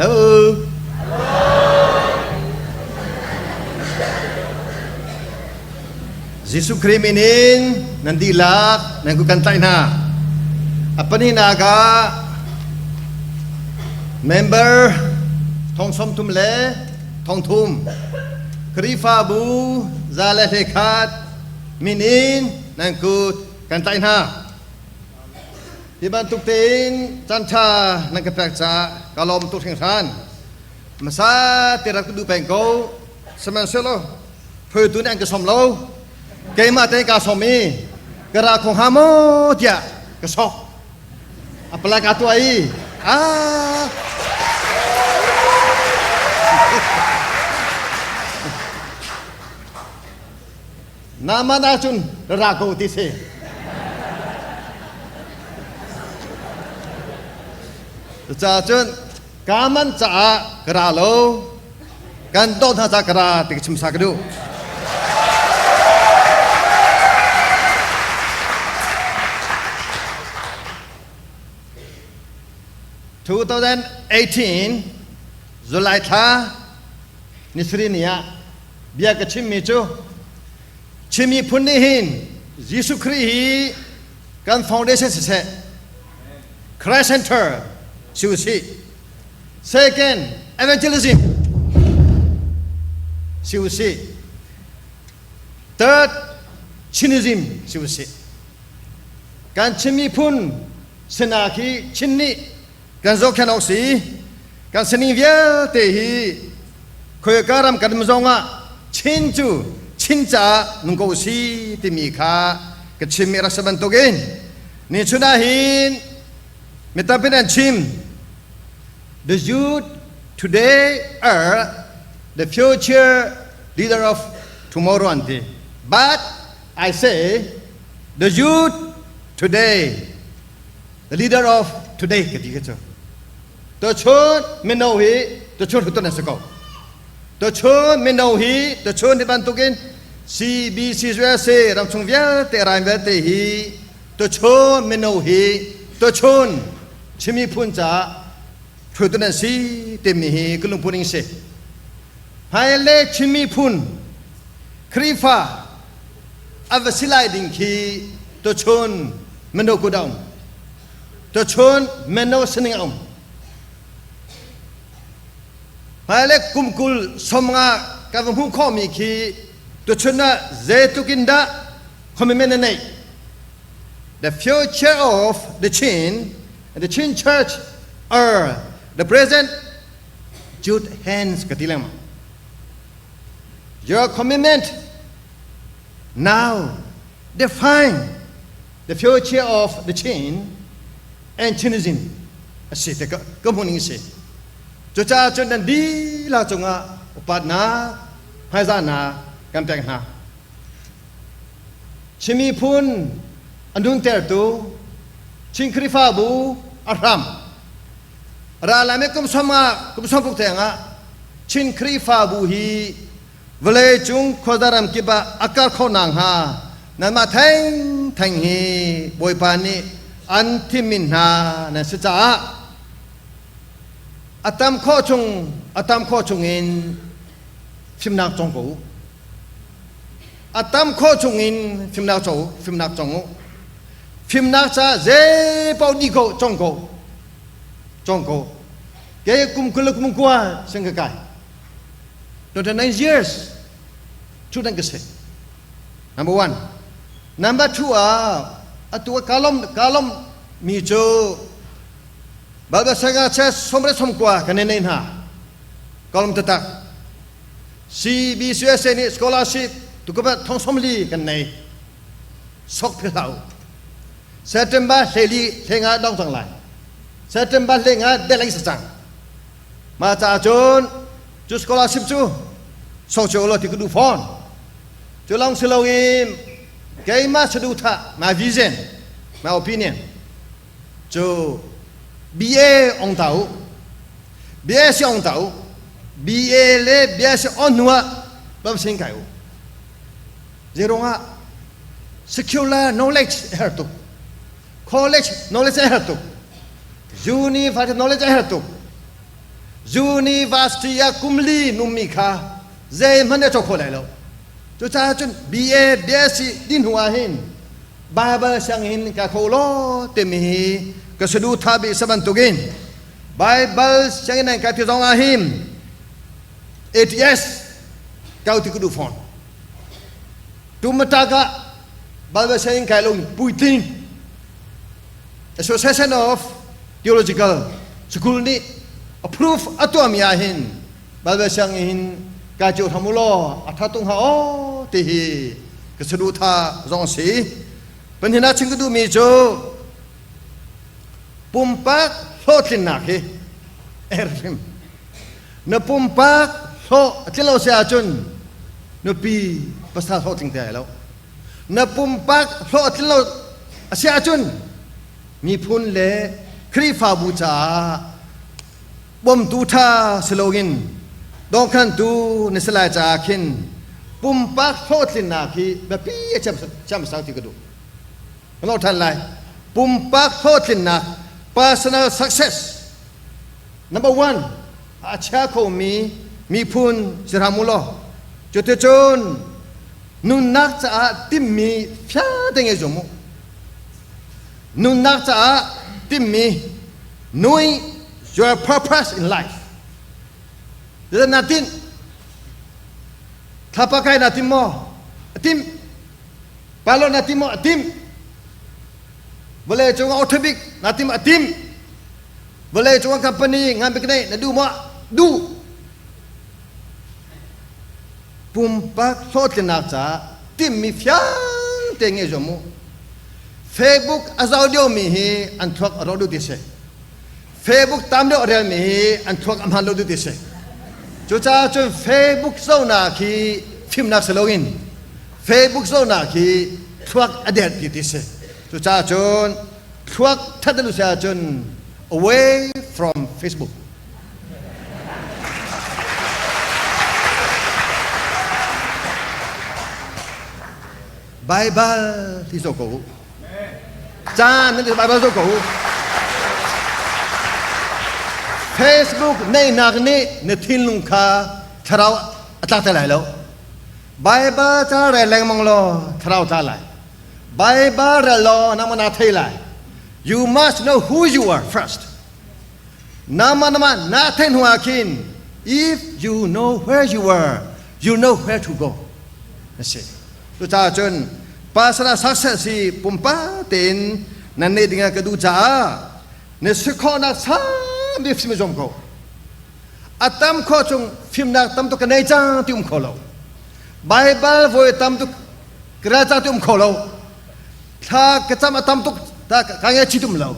Hello. Jesuh Khrih min in nan dihlak nan ku kan tlaih hna. A pahnihnak ah member thong sawm thum le thong thum Khrihfabu za le hlei khat min in nan kut kan tlaih hna. Hi bantuk tein caanṭha nan ka pek caah ka lawm tuk hringhran. Hmasa te rak ka duh peng ko. Sihmanhsehlaw hruaitu nih an ka sawm lo. Keimah tein kaa sawm i ka ra kho hnga maw tiah ka sok. A palai kaa tuah i ah Naaman ahcun ra ko ti si. Cucaah cun Kaaman caah ka ra lo, kan dawt hna caah ka ra ti ka chim sa ka duh. 2018 July thla ni sarih ni ah bia ka chimmi cu Chin miphun nih hin Jesuh Khrih hi kan foundation siseh Christ Center si usih second evangelism si usih third Chinism si usih kan Chin miphun sinak hi Chin nih kan zohkhenh awk si kan sining vialte hi khoika ram kan um zongah Chin cu Chin caah nung ko si timi kha ka chimmi rak si bantukin ni chun ah hin mi tampi an chim the youth today are the future leader of tomorrow an ti but I say the youth today the leader of today ka ti ka cu tuchun mino hi tuchun hrutu nan si ko tuchun mino hi tuchun hi bantukin CBCUSA ramchung vialte raim vialte hi tuchun mino hi tuchun chimi phun caah hrutu nan si timi hi ka lungput ning si hmaile chimi phun Khrihfa a va si lai ding khi tuchun mino kut a um tuchun mino sining a um hmailei kum kul sawmnga kan va hmuh khawhmi khi tuchun ah zeitluk in dah commitment na neih the future of the Chin and the Chin Church are the present Jude hands ka ti lengmang your commitment now define the future of the Chin and Chinism a si te ka hmuhning a si. Cucaah cun nan dihlak cungah upatnak hmaizahnak kan pek hna. Chin miphun a nuntertu Chin Khrihfabu a hram ral kum sawm kum sawm ruk tiang ah Chin Khrihfabu hi Vawleicung khuaza ramkip ah a kar kho nakhnga nanmah thengtheng hi Bawipa nih an thimmi hna nan si caah a tam khawh chung a tam khawh chungin fimnak cawng ko u. A tam khawh chungin fimnak cawng u, fimnak cawng u. Fimnak caah zei paoh dih ko cawng ko. Cawng ko. Kei kum 20 le kum 20 sing ka kai. 29 years cu dan ka si number one number two ah atu ah kalom kalom mi cu balba sanga che somre somkua kan nei hna kalom tatak CBCUSA nih scholarship tukubat thong somli kan nei sok philhau September hleli hlenga dong cang lai September hlenga deleng sa cang Mah caah cun cu scholarship cu song cio law ti ka duh fawn. Cu lawng si loin keimah saduhthah my vision, my opinion cu BA ong ta u. BA si ong ta u. BA le BA si on hnu ah bam sin kai u. Zeirungah secular knowledge a herh tuk. College knowledge a herh tuk. University knowledge a herh tuk. University ah kumli nummi kha zeihmanh a cawk kho lai lo. Cucaah cun BA, BSc ti hnu ah hin Baibal sianginn ka kho law timi hi ka saduhthah bik sa bantukin Baibal sianginn nan kai ti zong ah hin ATS kau ti ka duh fawn. Tumatak ah Baibal sianginn kai lo puitling Association of Theological School nih approve a tuahmi ah hin Baibal sianginn kai cio hram u law a tha tung hnga aw ti hi ka saduhthah zong a si. Panhin ah chim ka duhmi cu pumpak hlawhtlinnak hi a herh hrim. Na pumpak hlawh a tlin lo si ahcun nupi pasal hlawhtling te ai lo. Na pumpak hlawh a tlin lo a si ahcun miphun le Khrihfabu caah bawmtu ṭha si loin dawnkhantu na si lai caah khin pumpak hlawhtlinnak hi biapi a chiam sang ti ka duh. Ka lawh ṭhan lai. Pumpak hlawhtlinnak personal success number one a chia khomi miphun si hram u law cuticun nunnak caah timmi fiang te ngei zuam u. Nunnak caah timmi knowing your purpose in life. Zeidah naa tinh? Thlapa kai naa tim maw? A tim. Pilot naa tim maw? A tim. Vawlei cung ah bik naa tim a tim. Vawlei cung ah company ngan bik nei na duh maw? Duh. Pumpak hlawhtlinnak caah timmi fiang te ngei zuam mu. Facebook a zoh liomi hi an thluak a rawh duh ti si. Facebook tam deuh a relmi hi an thluak a hmaan lo duh ti si. Cucaah cun Facebook zohnak hi fimnak si loin Facebook zohnak hi thluak a der ti ti si. Cucaah cun thluak that na duh si ahcun away from Facebook. Baibal hi zoh ko u. Caan nan Baibal zoh ko u. Facebook neihnak nih na thinlung kha thlarau a tlak te lai lo. Baibal ca rel lengmang law thlarau tla lai. Baibal rel law nangmah naa thei lai. You must know who you are first. Nama nama na theih hnu ah khin if you know where you were, you know where to go. Na si. Cucaah cun pasal ah success hi pumpak tein nan neih ding ah ka duh caah na si khawhnak sang bik sim i zuam ko. A tam khawh chung fimnak tam tuk ka nei cang ti um kho lo. Baibal voi tam tuk ka rel cang ti um kho lo. Thla ka cam a tam tuk ta ka ngai chi tum lo.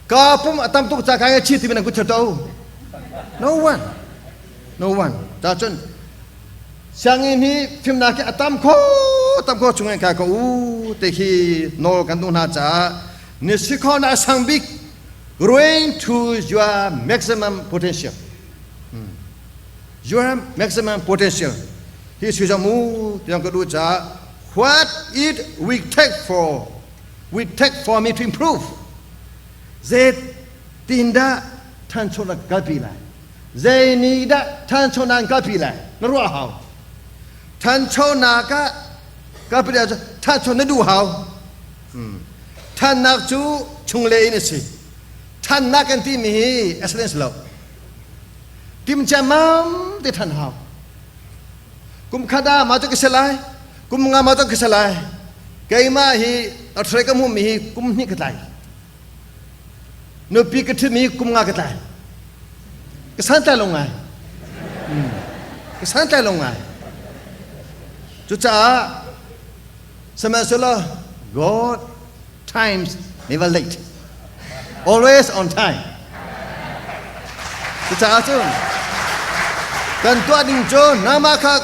Ka pum a tam tuk ca ka ngai chi ti nan ku to. No one. No one. Ta cun sianginn hi fimnak hi a tam kho tam kho chung in kai ko u te khi nawl kan duh hna caah ni si kho na sang bik growing to your maximum potential. Your maximum potential. Hi sui zong mu tiang ka duh caah what it we take for we take for me to improve. Zei tin dah thanchonak kalpi lai? Zei nih dah thanchonak an kalpi lai? Na ruah hau. Thanchonak ah kalpi lai thancho na duh hau. Thannak cu chunglei in a si. Thannak kan timi hi excellence lo. Timcia mam te than hau. Kum khat ah mah cu ka si lai. Kum nga mah cu ka si lai. Keimah hi a ka hmuhmi hi kum hnih ka tlai. Nupi ka ṭhitmi hi kum nga ka tlai. Ka santlai lo ngai. Ka santlai lo ngai. Cucaah sihmanhsehlaw God times never late. Always on time. Cucaah cun kan tuah ding cu nangmah kha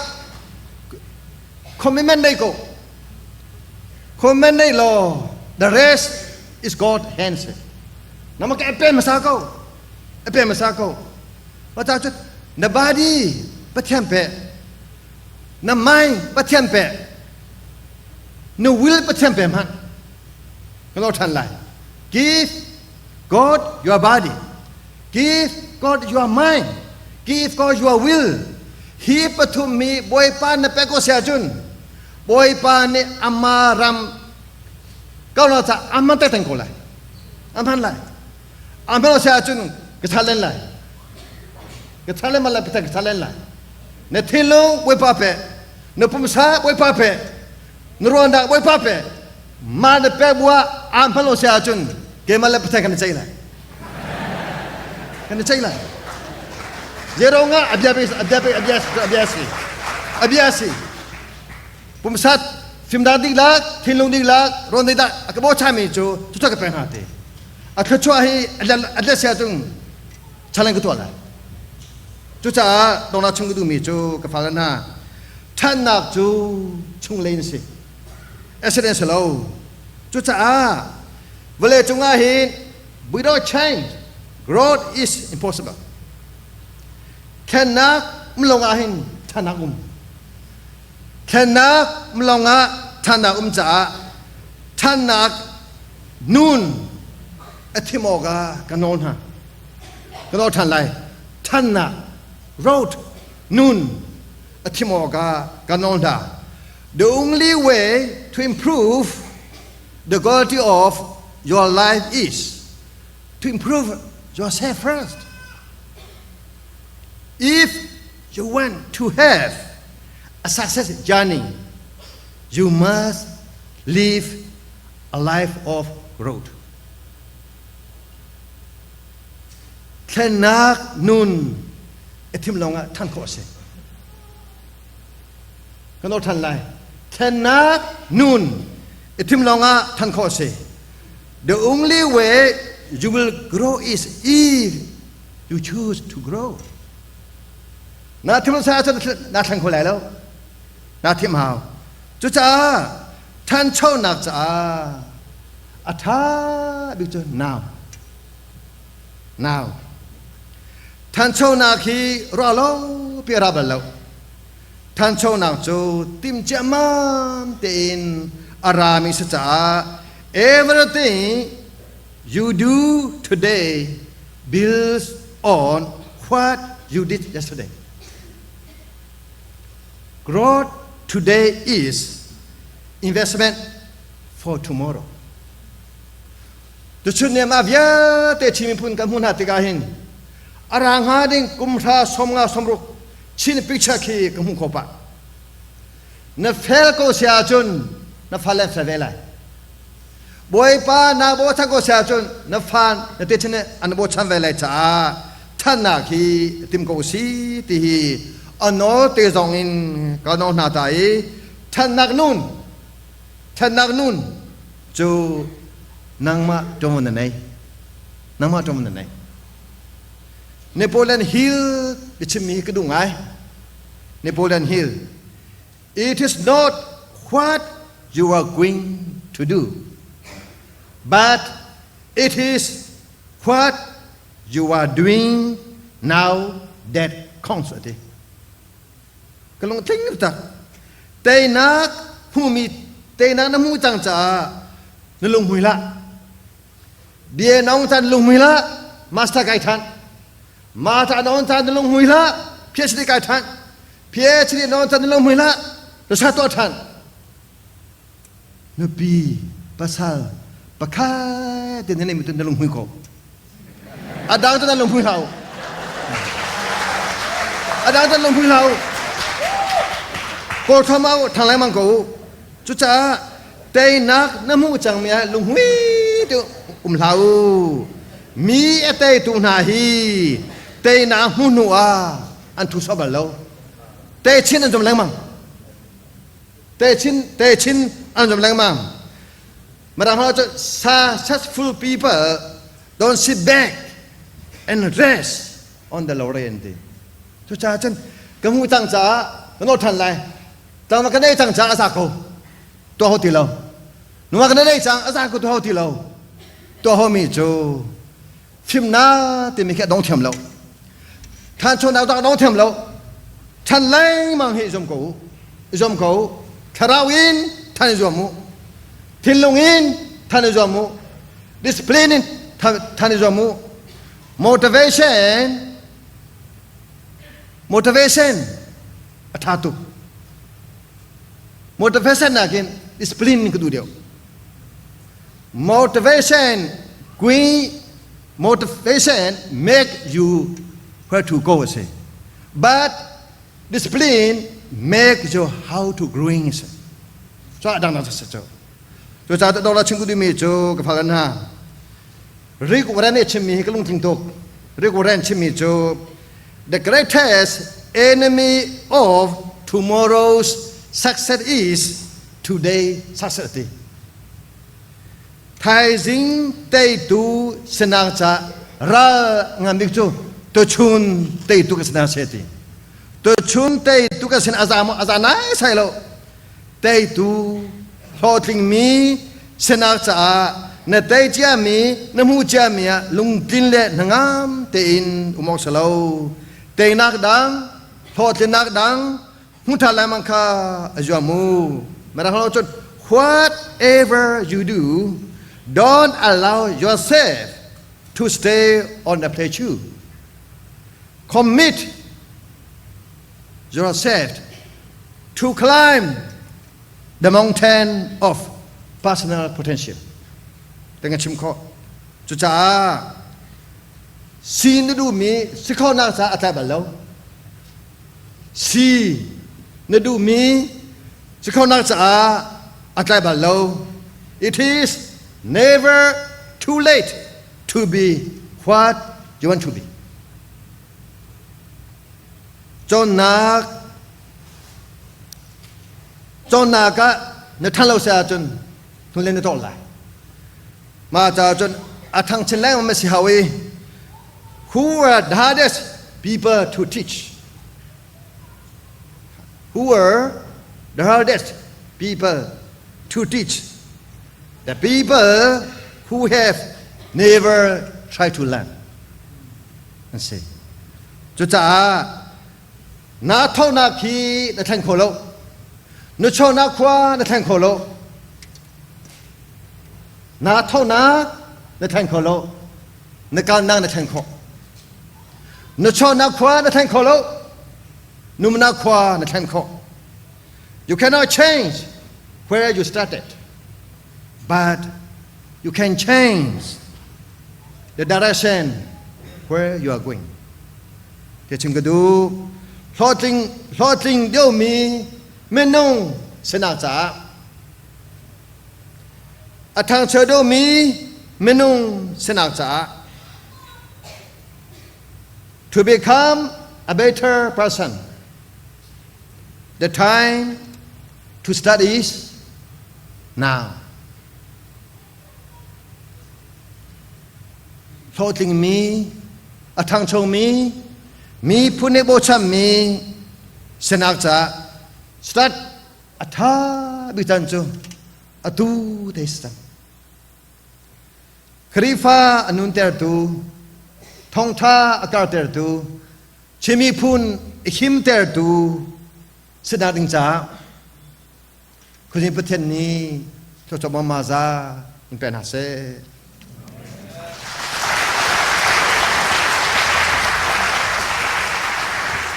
commitment nei ko. Commitment nei law the rest is God hands. Nangmah ka pe hmasa ko. A pe hmasa ko. Mata cu na body Pathian pe. Na mind Pathian pe. Na will Pathian pe hmanh. Ka lo ṭhan lai. Give God your body. Give God your mind. Give God your will. Hi pathum mi Bawipa na pek ko si ahcun Bawipa nih ama ram ko lo ca aman tak ko lai. Aman lai. Aman lo si ahcun ka challenge lai. Ka challenge ma lai pathian ka challenge lai. Na thinlung Bawipa pe. Na pumsa Bawipa pe. Na ruahnak Bawipa pe. Mah na pek bu ah aan hman lo si ahcun keimah le Pathian kan i ceih lai. Kan i ceih lai. Zero nga a bia a bia a bia a bia si. A bia si. Pumsat fimnak dihlak, thinlung dihlak, rawn dihlak a ka bochanmi cu cucu ka pek hna ti. A thluachuah hi a let si ahcun challenge ka tuah lai. Cucaah tongnak chung ka duhmi cu ka fale hna ṭhannak cu chunglei in si. Accident si lo. Cucaah vawlei cungah hin without change growth is impossible. Thlennak um lawngah hin ṭhannak um. Thlennak um lawngah ṭhannak um caah ṭhannak nun a thim awkah ka nawl hna. Ka nawl ṭhan lai. Ṭhannak road nun a thim awkah ka nawl hna. The only way to improve the quality of your life is to improve yourself first. If you want to have a success journey, you must live a life of growth. Thlennak nun a thim lawngah ṭhan khawh a si. Kan or ṭhan lai. Thlennak nun i thim lawngah ṭhan khawh a si. The only way you will grow is if you choose to grow. Na thim sa ahcun naa thleng kho lai lo. Naa thim hau. Cucaah ṭhanchonak caah a ṭha bik cu now. Now. Ṭhanchonak hi ruah lo pi a ra bal lo. Ṭhanchonak cu tim ciammam tein a rami si caah everything you do today builds on what you did yesterday. Growth today is investment for tomorrow. Tuchun ni mah vialte Chin miphun kan hmuh hna tikah hin a ra hnga ding kum hra 50 60 Chin picture khi ka hmuh kho pah. Na fel ko si ahcun na fale an fel ve lai. Bawipa na bochan ko si ahcun na fa na te chin an bochan ve lai caah thannak hi tim ko si ti hi a nawl te zong in ka nawl hna ta i thannak nun thannak nun cu nangmah ṭuanvo na nei nangmah ṭuanvo na nei Napoleon Hill biachimmi hi ka duh ngai. Napoleon Hill. It is not what you are going to do, but it is what you are doing now that counts. Ati. Ka lung tling tak. Teinak hmumi teinak na hmu cang caah na lung hmui hlah. Bia nong chan lung hmui hlah, master kai than. Mata non chan lung hmui hlah, PhD kai than. PhD non chan lung hmui hlah, research tuah than. Nupi, pasal, pakhat te ne mi na lung hmui ko. Adang tu na lung hmui hlah. Adang tu lung hmui hlah. Kawl thom au thang lengmang ko. Cucaah teinak na hmuh cangmi ah lunghmui te um hlah u. Mi a teitu hna hi teinak hmu hnu ah an thu sawh bal lo. Techin an zum lengmang. Techin techin an zum lengmang. Mirang holh cu successful people don't sit back and rest on the laurel ti. Cucaah cun ka hmuh cang caah ka nawl ṭhan lai. Tlangval ka nei cang caah a za ko. Tuah ho ti lo. Nungak na nei cang a za ko tuah ho ti lo. Tuah ho mi cu fimnak timi khi a dong thiam lo. Thanchonak a dong thiam lo. Than lengmang hi i zuam ko u. I zuam ko u. Thlarau in than i zuam u. Thinlung in than i zuam u. Discipline in than i zuam u. Motivation motivation a ṭha tuk. Motivation nakin discipline ka duh deuh. Motivation kui motivation make you where to go a si. But discipline make you how to growing a si. So a dangdang si cu. Cucaah dollar chim ku duhmi cu ka fal hna. Rick Warren nih chimmi hi ka lungtling tuk. Rick Warren chimmi cu the greatest enemy of tomorrow's success is today success ti. Thaizing teitu sinak ca ral ngan bik cu tuchun teitu ka sinak se ti. Tuchun teitu ka sin aza mo aza nai sai lo. Teitu hlawhtlingmi sinak caah na tei ciami na hmuh ciami ah lungtlin le hnangam tein um awk si lo. Teinak dang, hlawhtlinnak dang hmu ṭhan lengmang kha a zuam u. Mirang lo cun whatever you do, don't allow yourself to stay on the plateau. Commit yourself to climb the mountain of personal potential. Teng chim khawh. Cucaah si na duhmi si khonak caah a tlai bal lo. Si na duhmi si khonak caah a tlai bal lo. It is never too late to be what you want to be. Cawnnak cawnnak ah na ṭhan lo si ahcun hnulei na tawh lai. Mah caah cun a ṭhang chin lengmang si hau i who are the hardest people to teach? Who are the hardest people to teach? The people who have never tried to learn. An si. Cucaah naa thonak hi na thleng kho lo. Na chawnak khua na thleng kho lo. Naa thonak na thleng kho lo. Na kalnak na thleng khawh. Na chawnak khua na thleng kho lo. Numnak khua na thleng khawh. You cannot change where you started, but you can change the direction where you are going. Te chim ka duh. Hlawhtling hlawhtling deuhmi minung sinak caah a ṭhangcho deuhmi minung sinak caah to become a better person the time to start is now. Hlawhtlingmi, a ṭhangchomi, miphun nih bochanmi sinak caah start a ṭha bik caan cu atu te si cang. Khrihfa a nuntertu, thawngṭha a kartertu, Chin miphun a himtertu sinak ding caah Khuazing Pathian nih thluachuah mama za in pe hna seh.